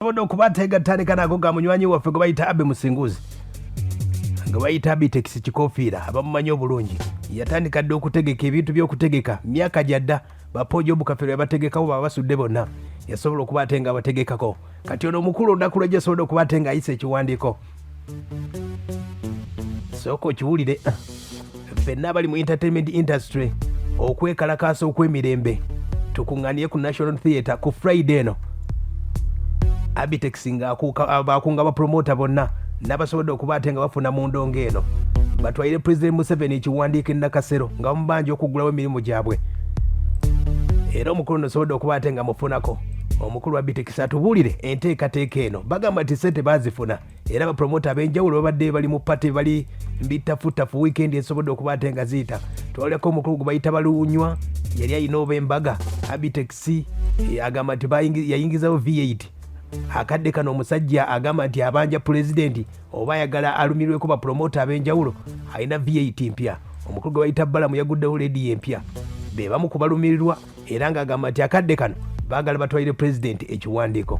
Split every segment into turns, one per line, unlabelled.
Sobodde okuba ateegattandika nago ga munywanyi waffe gwe bayita Abe Musinguzi, nga bayita Abitex Kikofiira, abamumanyi obulungi. Yatandika dda okutegeka ebintu by'okutegeka myaka gyadda. Bapojo Bukafero yabategekawo, baba basudde bonna, yasobola okuba ate nga abategekako. Kati ono omukulu olunaku lwajja asobodde okuba ate nga ayisa ekiwandiiko. Sooka okiwulire. Ffenna abali mu entertainment industry, okwekalakaasa okw'emirembe tukuŋŋaaniye ku National Theatre ku Friday eno. Abitex ng'akunga bapromota bonna n'abasobodde okuba ate nga bafuna mu ndongo eno, batwalire President Museveni ekiwandiiko e Nakasero nga bamubanja okuggulawo emirimu gyabwe. Era omukulu nosobodde okuba ate nga mufunako omukulu wa Abitex atubuulire enteekateeka eno. Bagamba nti sente baazifuna era bapromota ab'enjawulo babadde bali mu pate, bali mbitafutafu. Weekend esobodde okuba ate nga ziyita, twalirako omukulu gwe bayita Balunywa, yali alina oba embaga. Abitex agamba nti yayingizawo V8. Akadde kano omusajja agamba nti abanja pulezidenti oba ayagala alumirweko bapromota ab'enjawulo, alina V8 mpya. Omukulu gwe bayita Balamu yaguddewo lediyo empya. Be bamu ku balumirirwa era ng'agamba nti akadde kano baagala batwalire pulezidenti ekiwandiiko.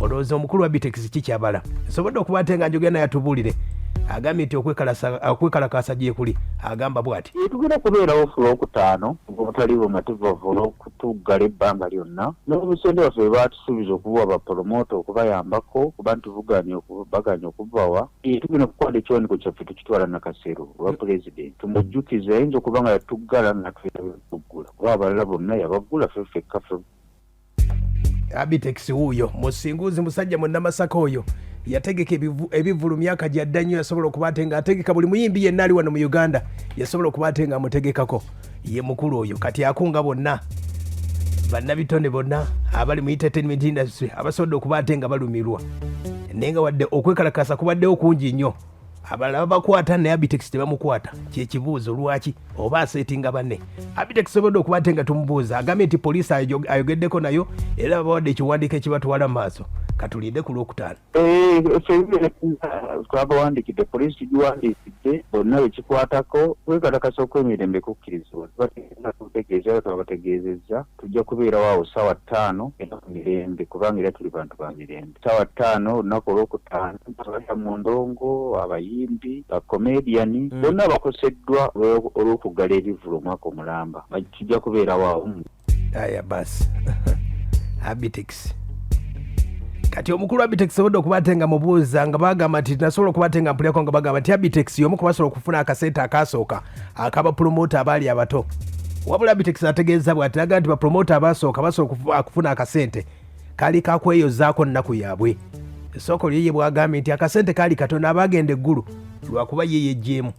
Olowooza omukulu wa Bitex kikyabala? Nsobodde okuba ate nga njogera naye atubuulire. Agambye nti okwekalakaasa gyekuli, agamba bw'ati:
Tugenda kubeerawo ku Lwokutaano obutali bumativu olw'okutuggala ebbanga lyonna n'obusente bwaffe bwe baatusuubiza okubuwa bapolomota okubayambako, kuba nti baganye okubawa. Tugenda kukwata ekiwandiiko kyaffe tukitwala Nakasero olwa pulezidenti, tumujjukize ayinza okuba nga yatuggala natwerabira okuggula, kuba abalala bonna yabaggula, ffe ffekka ffe.
Abitex wuuyo Musinguzi, musajja munnamasaka oyo yategeka ebivvulu myaka gyadda nnyo. Yasobola okuba ate ng'ategeka buli muyimbi yenna ali wano mu Uganda, yasobola okuba ate ng'amutegekako. Ye mukulu oyo kati akunga bonna bannabitone bonna abali mu entertainment industry abasobodde okuba ate nga balumirwa, naye nga wadde okwekalakasa kubaddewo kungi nnyo, abalala babakwata naye Abitex tebamukwata. Kyekibuuzo, lwaki? Oba aseetinga banne? Abitex sobodde okuba ate nga tumubuuza, agambye nti poliisi ayogeddeko nayo era babawadde ekiwandiiko ekibatwala mu maaso. Katulinde ku Lwokutaano.
Twabawandikidde, poliisi tugiwandiikidde, bonna bekikwatako. Kwekalakasa okw'emirembe kukkirizibwa, tubategeeza kutegeeza era twabategeezezza. Tujja kubeerawo awo ssaawa 5 era ku mirembe, kubanga era tuli bantu ba mirembe. Ssaawa 5 olunaku olwokutaano, abali mu ndongo, abayimbi, bakomediyani, bonna abakoseddwa olw'okuggala ebivvulu omwaka omulamba, tujja kubeerawo awo.
Aya basi, Abitex kati omukulu Abitex obudde okuba ate nga mubuuza nga bagamba nti nasobola okuba ate nga mpulyako nga bagamba nti Abitex y'omu kubasobola okufuna akasente akasooka akabapulomota abaali abato. Wabula Abitex ategeeza bw'ati, agamba nti bapulomota abasooka basobola okufuna akasente kaali kakweyozaako nnaku yaabwe. Esooka olyo ye bwagambye nti akasente kaali katono, abagenda eggulu lwakuba ye yejjeemu.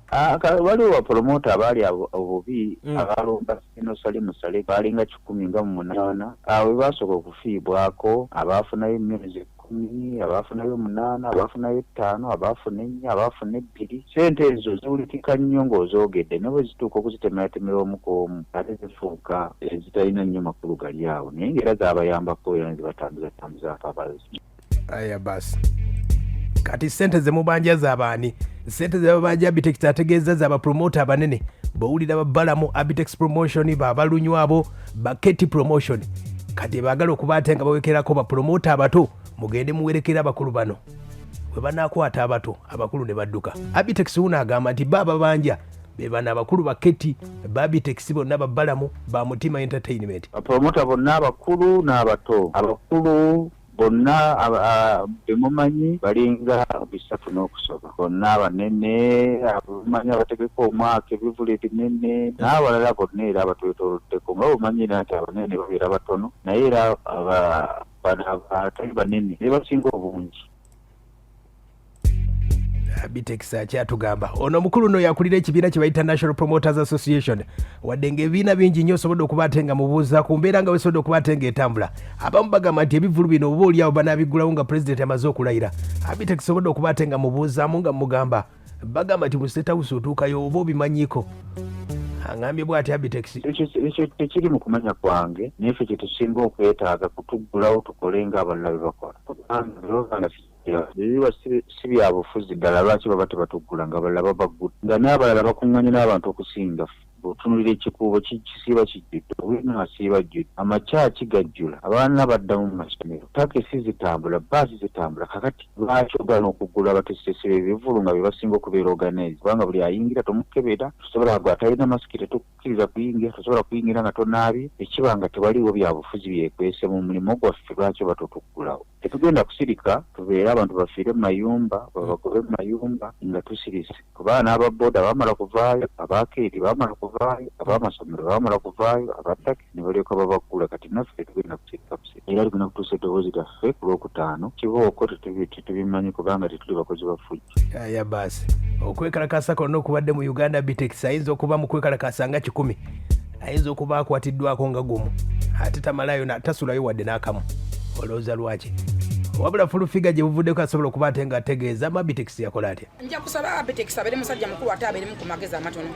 Waliwo bapulomota abaali obubi, abalumba eno sale musale, baalinga 108. Awo we baasooka okufiibwako, abaafunayo emiliyoni 10, abaafunayo 8, abaafunayo 5, abaafuna 4, abaafuna 2. Sente ezo ziwulikika nnyo ng'ozoogedde, naye bwe zituuka okuzitemeratemera omu ku omu, ate zifuuka ezitalina nnyo makulu gali awo, naye ng'era zaabayambako era ne zibatambuza tambuzaako abazi.
Aya basi, kati sente zemubanja zabaani? Sente zebabanja, Abitex ategeeza, zabapromota abanene bwowulira babalamu Abitex Promotion, babalunywa abo baketi Promotion. Kati baagala okuba ate nga bawekerako bapromota abato, mugende muwerekera abakulu bano. Bwe banakwata abato, abakulu ne badduka. Abitex wuno agamba nti ba babanja be bano abakulu baketi babitex bonna, babalamu ba Mutima Entertainment.
Bapromota bonna abakulu n'abato, abakulu bonna bemumanyi balinga 300 n'okusoba, bonna abanene abamanyi abategeka omwaka ebivulu ebinene n'abalala bonna era abatwetooloddeko. Nga bwemanyi era nti abanene babeera batono, naye era bano abatali banene ne basinga obungi.
Abitex akyatugamba ono omukulu no yakulira ekibiina kye bayita National Promoters Association. Wadde ng'ebibiina bingi nnyo, osobodde okuba ate nga mubuuza ku mbeera nga wesobodde okuba ate ng'etambula. Abamu bagamba nti ebivvulu bino oba oliawo banaabigulawo nga pulezidenti amaze okulayira. Abitex osobodde okuba ate nga mubuuzaamu nga mugamba, bagamba nti mu State House otuukayo, oba obimanyiiko? Aŋambye bw'ati Abitex.
Ekyo tekiri mu kumanya kwange, naye ffe kye tusinga okwetaaga kutuggulawo tukole ng'abalala bwe bakola, kubanga bwe nga biba si bya bufuzi ddala, lwaki baba tebatuggula nga abalala babaggula, nga n'abalala bakuŋŋanya n'abantu okusinga? Bw'otunuulira ekikuubo kisiiba kijjudde, owino asiiba ajjudde, amakyaki gajjula, abaana baddamu mu masomero, takisi zitambula, bbaasi zitambula. Kakati lwaki ogaana okuggula abateesiteesi b'ebivvulu nga be basinga okubeera organized kubanga buli ayingira tomukebera, tosobola gwe atalina masiki tetukukkiriza kuyingira, tosobola kuyingira nga tonaabye. Bwe kiba nga tewaliiwo byabufuzi byekwese mu mulimu gwaffe lwaki oba totuggulawo? Tetugenda kusirika tubeere abantu bafiire mu mayumba, babagobe mu mayumba nga tusirise kuba n'aba boda baamala kuvaayo, abaakeedi baamala kuvaayo, ab'amasomero baamala kuvaayo, aba takisi ne balyoka babaggula kati naffe tetugenda kusirika busirisi era tugenda kutuusa eddoboozi lyaffe ku Lwokutaano. Kibooko tetubimanyi kubanga tetuli bakozi ba ffujjo.
Aya baasi okwekalakaasa kwonna okubadde mu Uganda Bitex ayinza okuba mu kwekalakaasa nga kikumi ayinza okuba akwatiddwako nga gumu ate tamalayo tasulayo wadde n'akamu olowooza lwaki wabula fulufiga gye buvuddeko asobola okuba ate nga ategeeza mabitex yakola atya
nja kusaba abitex abeere musajja mukulu ate abeeremu ku magezi amatono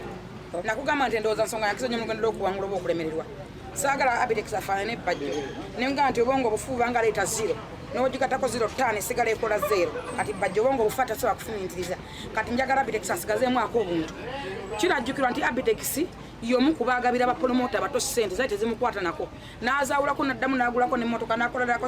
nakugamba nti endowooza nsonga yankizo nyo mulugendo lw'okuwangula oba okulemererwa saagala abitex afaanane ebbajjo nenga nti obwongo obufu banga leeta zero n'ogigatako zero ttaano esigala ekola zero kati bajjo obwongo obufu atasobola kufumintiriza kati njagala abitex asigazeemu ak'obuntu kirajjukirwa nti abitex y'omu ku baagabira bapolomota abato ssente zaali tezimukwata nako n'azaawulako n'addamu n'agulako n'emmotoka n'akolerako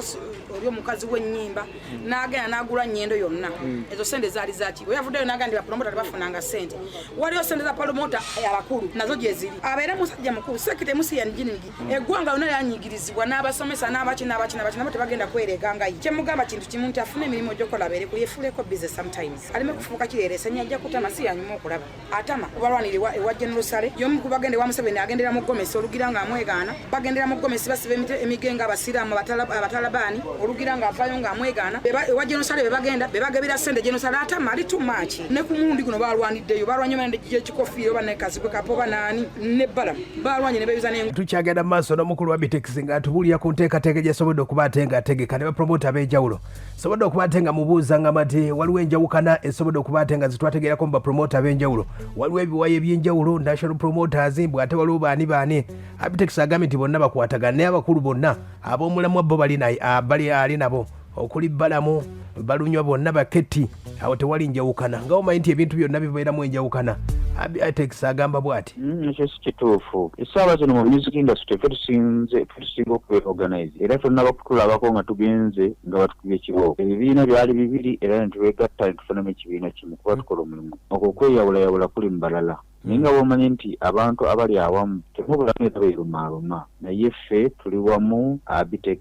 oli omukazi w'ennyimba hmm. n'agenda n'agula nnyendo yonna hmm. ezo ssente zaali zaki we yavuddeyo n'agamba nti bapolomota tebafunanga ssente waliyo ssente za polomota eh, abakulu nazo gyeziri abeere musajja mukulu sekite musi ya njiningi hmm. eggwanga yonna yanyigirizibwa n'abasomesa n'abaki n'abaki n'abaki nabo tebagenda kwereega nga ye kyemugamba kintu kimu nti afune emirimu gy'okukola abeereko yefuuleko busy sometimes aleme kufuuka kireerese nyo ajja kutama si yanyuma okulaba atama kubalwanira ewa, ewa General Saleh y'omu ku bagenda ewa Museveni agendera mu gomesi olugira nga amwegaana bagendera mu gomesi basiba emige nga abasiraamu abatalabaani olugira nga avaayo nga amwegaana ewa General Saleh bebagenda bebagebera sente General Saleh atama ali too much ne ku mulundi guno balwaniddeyo balwanye bana ekikofiira oba nekazibwe kapo oba naani ne Balamu balwanye ne beeyuza ne
tukyagenda mu maaso n'omukulu wa Bitex ng'atubuulira ku nteekateeka gyesobodde okuba ate ng'ategeka ne bapromota ab'enjawulo sobodde okuba ate nga mubuuza ngamba nti waliwo enjawukana esobodde okuba ate nga zitwategeerako mu bapromota ab'enjawulo waliwo ebiwayo eby'enjawulo national promoters mbu ate waliwo baani baani abitex agambye nti bonna bakwatagana naye abakulu bonna ab'omulamwa bo bali bali ali nabo okuli balamu balunywa bonna baketti awo tewali njawukana nga omanyi nti ebintu byonna bibeeramu enjawukana abitex agamba bw'ati
ekyo si kituufu essaawa zino mu music industry ffe tusinze ffe tusinga okubeera organize era tonnaba kutulabako nga tugenze nga batukubye kibooko ebibiina byali bibiri era ne tubegatta ne tufunamu ekibiina kimu kuba tukola omulimu okwo okweyawulayawula kuli mu balala naye nga bw'omanyi nti abantu abali awamu temubulamu era beerumaaluma naye ffe tuli wamu Abitex,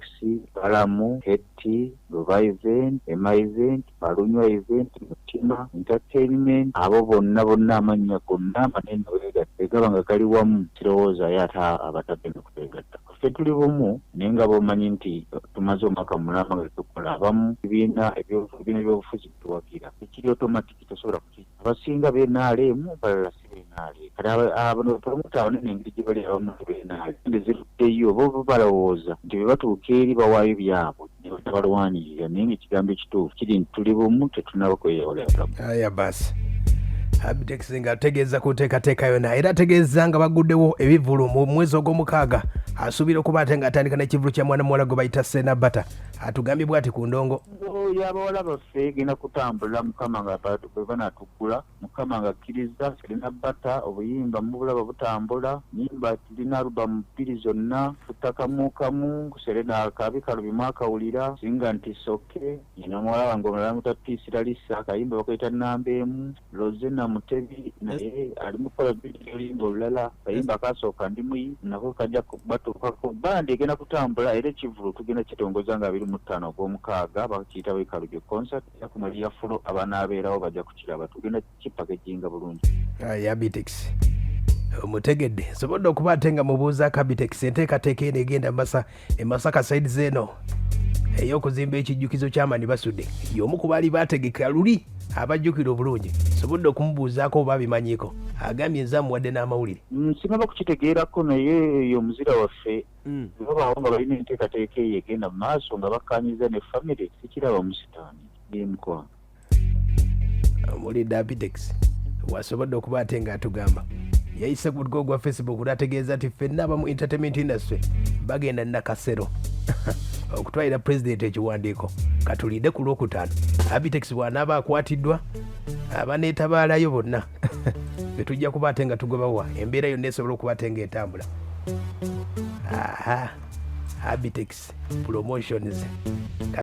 Balamu, Ketti, Luba Event, Emma Event, Balunywa Event, Mutima Entertainment abo bonna bonna amannya gonna amanene bwe gaba nga gali wamu sirowoozaayo ate abatagenda kutwegattako. Ffe tuli bumu naye nga bw'omanyi nti tumaze omwaka mulamba nga tetukola abamu ebibiina ebibiina by'obufuzi bituwagira ekiri automatic tosobola kuki abasinga ba NRM balala si ba NRM kati bano bapromota abanene engeri gye bali abamu si ba NRM ziruddeyo bo balowooza nti bwe batuuka eri bawaayo byabwe ne batabalwanirira naye nga ekigambo ekituufu kiri nti tuli bumu tetunnaba kweyawulayawulamu.
Aya basi Abitex nga ategeeza ku nteekateeka yonna era ategeeza nga baguddewo ebivvulu mu mwezi ogw'omukaaga asuubira okuba ate ng'atandika n'ekivvulu kya mwana muwala gwe bayita Sena Bata atugambye bw'ati ku ndongo
y'abawala baffe egenda kutambula mukama nga bwe banaatuggula mukama nga akkiriza Serena Bata obuyimba mubulaba butambula nyimba tulina alubamu bbiri zonna tutta kamu kamu Serena akabi kalubi mwakawulira singa nti soke nyina muwala wange omulala muta Peace Larissa akayimba bakayita namba emu Rosena Mutebi naye ali mu kukola vidiyo oluyimba olulala kayimba akasooka ndi muyi nako kajja batuukako bandi egenda kutambula era ekivvulu tugenda kitongoza nga 25 ogw'omukaaga bakiyita Wekalubye concert era ku Maria Fulo abanaabeerawo bajja kukiraba tugenda kipakeginga bulungi.
Ya Bitex omutegedde nsobodde okuba ate nga mubuuzaako Abitex enteekateeka eno egenda masa e Masaka side zeno ey'okuzimba ekijjukizo ky'amani basudde y'omu ku baali baategeka luli abajjukira obulungi nsobodde okumubuuzaako oba abimanyiiko agambye nze amuwadde n'amawulire.
Sinaba kukitegeerako naye eyo omuzira waffe babaawo nga balina enteekateeka eyo egenda mu maaso nga bakkaanyiza ne famire sikiraba musitaani yemukwano.
Omulidde Abitex wasobodde okuba ate ng'atugamba yayise ku mutuko gwa Facebook n'ategeeza nti ffenna abamu entertainment industry bagenda Nakasero okutwalira pulezidenti ekiwandiiko katulinde ku Lwokutaano Abitex bw'anaaba akwatiddwa abaneetabaalayo bonna. Fe tujja kuba ate nga tugobawa embeera yonna esobola okuba ate nga etambula. Aha, Abitex Promotions.